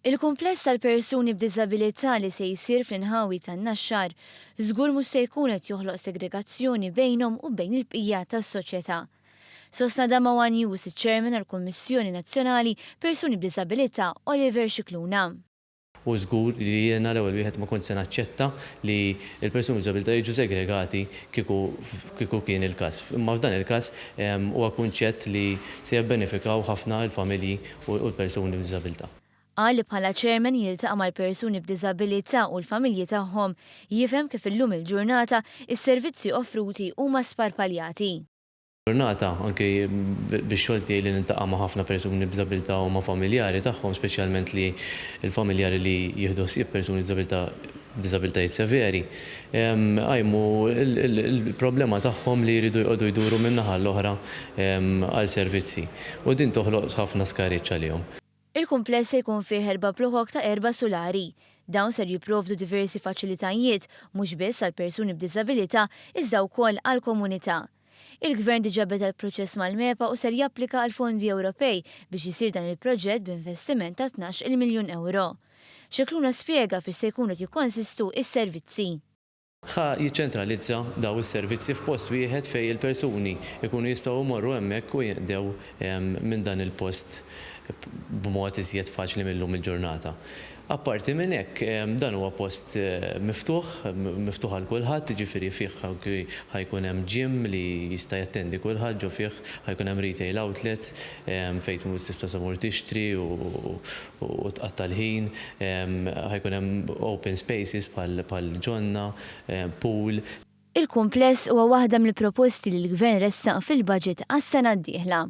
Il-kumpless għal persuni b'diżabilità li se jsir fl-inħawi tan-Naxxar żgur mhux se jkun qed joħloq segregazzjoni bejnhom u bejn il-bqija tas-soċjetà. Sostna dan ma' One News iċ-Chairman għall-Kummissjoni Nazzjonali Persuni b'Diżabilità Oliver Scicluna. U żgur li jiena l-ewwel wieħed ma kont se naċċetta li l-persuni b'diżabilità jiġu segregati kieku kieku kien il-każ. Imma f'dan il-każ huwa kunċett li se jabbenefikaw ħafna l-familji u l-persuni b'diżabilità. Qal li bħala chairman jiltaqa' mal-persuni b'diżabilità u l-familji tagħhom, jifhem kif illum il-ġurnata is-servizzi offruti huma sparpaljati. Ġurnata, anki bix-xogħol tiegħi li niltaqa' ma' ħafna persuni b'diżabilità u ma' familjari tagħhom, speċjalment li l-familjari li jieħdu ħsieb persuni b'diżabilità b'diżabilitajiet severi, qajmu l-problema tagħhom li jridu jqogħdu jduru minn naħa l-oħra għal servizzi. U din toħloq ħafna skariġġ għalihom. Il-kumpless se jkun fih erba' blokok ta' erba' sulari. Dawn ser jipprovdu diversi faċilitajiet mhux biss għal persuni b'diżabilità iżda wkoll għall-komunità. Il-Gvern diġà beda l-proċess mal-MEPA u ser japplika għal fondi Ewropej biex isir dan il-proġett b'investiment ta' 12-il miljun ewro. Scicluna spjega fiex se jkunu qed jikkonsistu s-servizzi. Ħa jiċċentralizza dawn is-servizzi f'post wieħed fejn il-persuni jkunu jistgħu jmorru hemmhekk u jinqdew minn dan il-post b'mod iżjed faċli mil-lum il-ġurnata. Apparti minn hekk, dan huwa post miftuħ, miftuħ għal kulħadd, jiġifieri fih anki ħa jkun hemm gym li jista' jattendi kulħadd ġo fih, ħa jkun hemm retail outlets fejn tmur tista' tmur tixtri u u tqatta' l-ħin, ħa jkun hemm open spaces bħal ġonna, pool. Il-kumpless huwa waħda mill-proposti li l-Gvern ressaq fil-budget għas-sena d-dieħla.